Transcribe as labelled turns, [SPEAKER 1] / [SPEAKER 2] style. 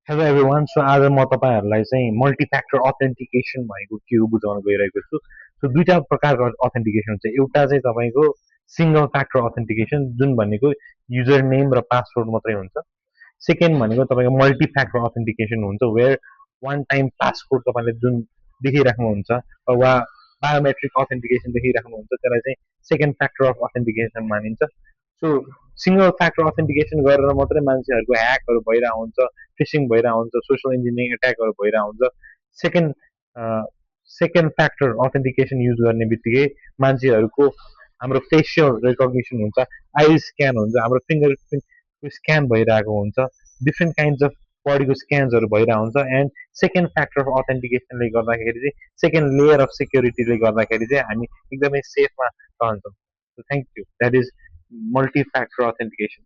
[SPEAKER 1] Hello everyone so आज म तपाईँहरूलाई चाहिँ मल्टिफ्याक्टर अथेन्टिकेसन भनेको के हो बुझाउन गइरहेको छु। सो दुईटा प्रकारको अथेन्टिकेसन हुन्छ। एउटा चाहिँ तपाईँको सिङ्गल फ्याक्टर अथेन्टिकेसन जुन भनेको युजर नेम र पासवर्ड मात्रै हुन्छ। सेकेन्ड भनेको तपाईँको मल्टिफ्याक्टर अथेन्टिकेसन हुन्छ वेयर वान टाइम पासवर्ड तपाईँले जुन देखिराख्नुहुन्छ वा बायोमेट्रिक अथेन्टिकेसन देखिराख्नुहुन्छ त्यसलाई चाहिँ सेकेन्ड फ्याक्टर अफ अथेन्टिकेसन मानिन्छ। सो सिङ्गल फ्याक्टर अथेन्टिकेसन गरेर मात्रै मान्छेहरूको ह्याकहरू भइरहेको हुन्छ, फिसिङ भइरहेको हुन्छ, सोसियल इन्जिनियरिङ एट्याकहरू भइरहेको हुन्छ। Second second factor authentication use गर्ने बित्तिकै मान्छेहरूको हाम्रो फेसियल रिकग्निसन हुन्छ, आइज स्क्यान हुन्छ, हाम्रो फिङ्गर प्रिन्टको स्क्यान भइरहेको हुन्छ, डिफ्रेन्ट काइन्ड्स अफ बडीको स्क्यान्सहरू भइरहेको हुन्छ। एन्ड सेकेन्ड फ्याक्टर अफ अथेन्टिकेसनले गर्दाखेरि चाहिँ सेकेन्ड लेयर अफ सेक्युरिटीले गर्दाखेरि चाहिँ हामी एकदमै सेफमा रहन्छौँ। Thank you, that is multi-factor authentication.